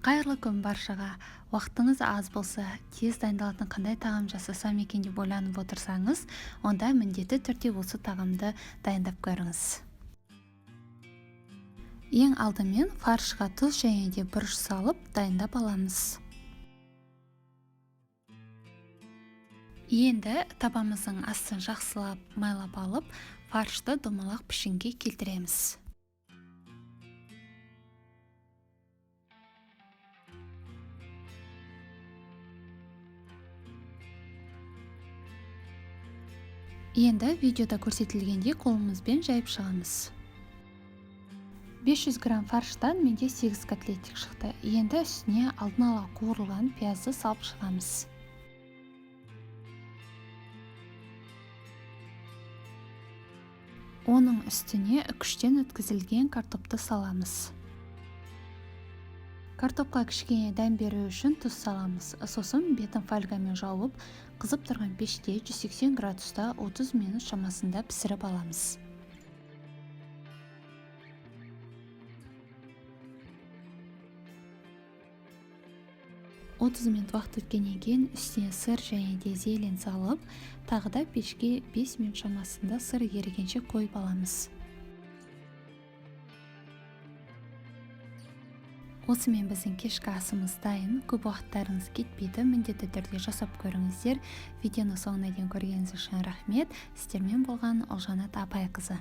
Қайырлы күн баршаға. Уақытыңыз аз болса, тез дайындалатын қандай тағам жасасам екен деп ойланып отырсаңыз, онда міндетті түрде осы тағамды дайындап көріңіз. Ең алдымен фаршқа тұз және де бұрыш салып дайындап аламыз. Енді табамыздың астын жақсылап майлап алып, фаршты домалақ пішінге келтіреміз. Енді видеода көрсетілгендей қолымызбен жайып шығамыз. 500 грамм фарштан менде 8 котлетик шықты. Енді үстіне алдын ала қуырылған пиязды салып шығамыз. Оның үстіне күштен өткізілген картопты саламыз. Картопқа кішкене дәм беру үшін тұз саламыз. Сосын бетін фольгамен жауып, қызып тұрған пеште 180 градуста 30 минут шамасында пісіріп аламыз. 30 минут уақыт өткеннен кейін үстіне сыр және де зелень салып, тағы да пешке 5 минут шамасында сыр ерігенше қойып аламыз. Осымен біздің кешкі асымыз дайын. Көп уақыттарыңыз кетпейді, міндетті түрде жасап көріңіздер. Видеоны соңына дейін көргеніңіз үшін рахмет. Сіздермен болған Ұлжанат Апайқызы.